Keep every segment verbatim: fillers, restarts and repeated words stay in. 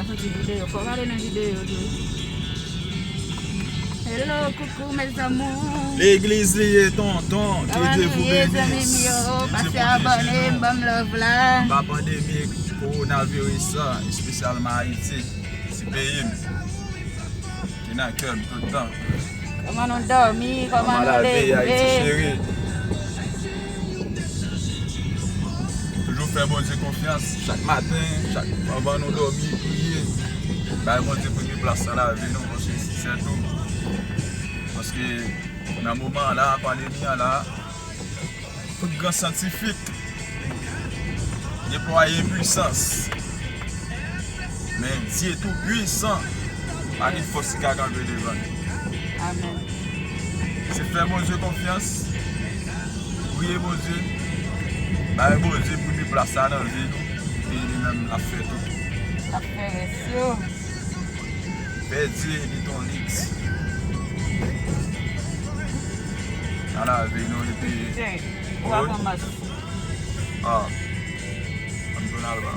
Fè ti videyo, fò w ale nan videyo tou. Hello, coucou mes amours. Legliz li ye, tonton. Ke Dye vou beni. Kòman nou ye, zanmi m yo? Pase abòne m, ban m love la. Anba pandemi kowonaviris sa, espesyalman Ayiti, ti peyi m ki nan kè m tout tan. Kòman nou dòmi? Kòman nou leve? Ayiti cheri. Toujou fè Bondye konfyans chak maten, chak anvan nou dòmi, priye. Bay Bondye premye plas nan lavi nou, paske se sètou. Paske nan moman an la, pandemi an la, tout gran syantifik deplwaye pwisans. Men Dye tou pwisan pa gen fòs ki ka kanpe devan l. Amèn. Se fè Bondye konfyans, priye Bondye, bay Bondye premye plas la nan vi nou, epi li menm l ap fè tout. L ap fè rès yo. Pèdi li ton lit. Nan lavi nou epi. Ou ap anmas. Ah. Ann tounen al ba.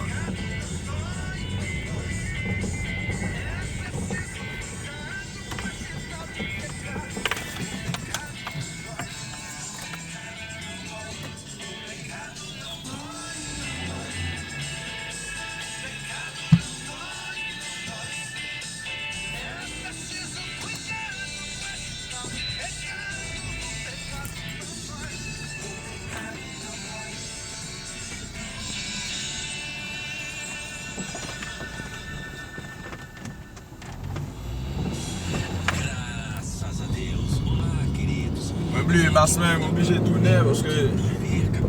Mwen bliye mas mwen, mwen oblije tounen paske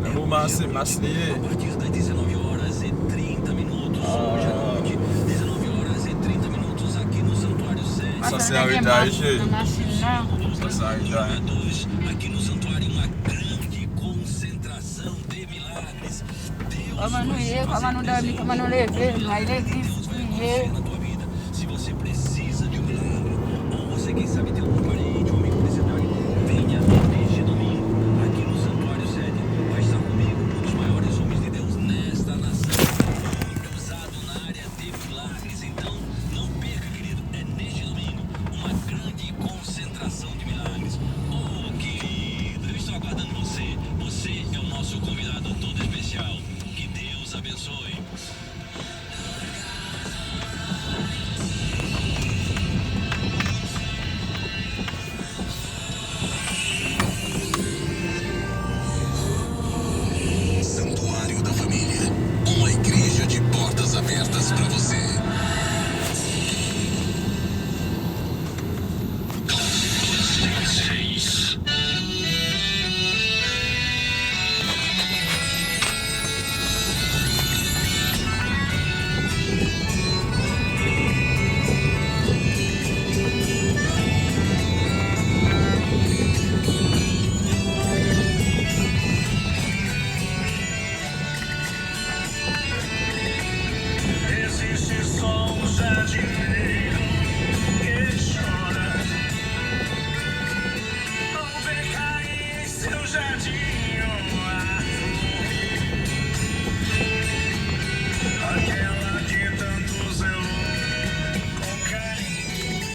nan moman an se mas li ye. Ah. Sa se an reta, mesye. Sa se an reta. Kòman nou ye? Kòman nou dòmi? Kòman nou leve? Nou al legliz, priye.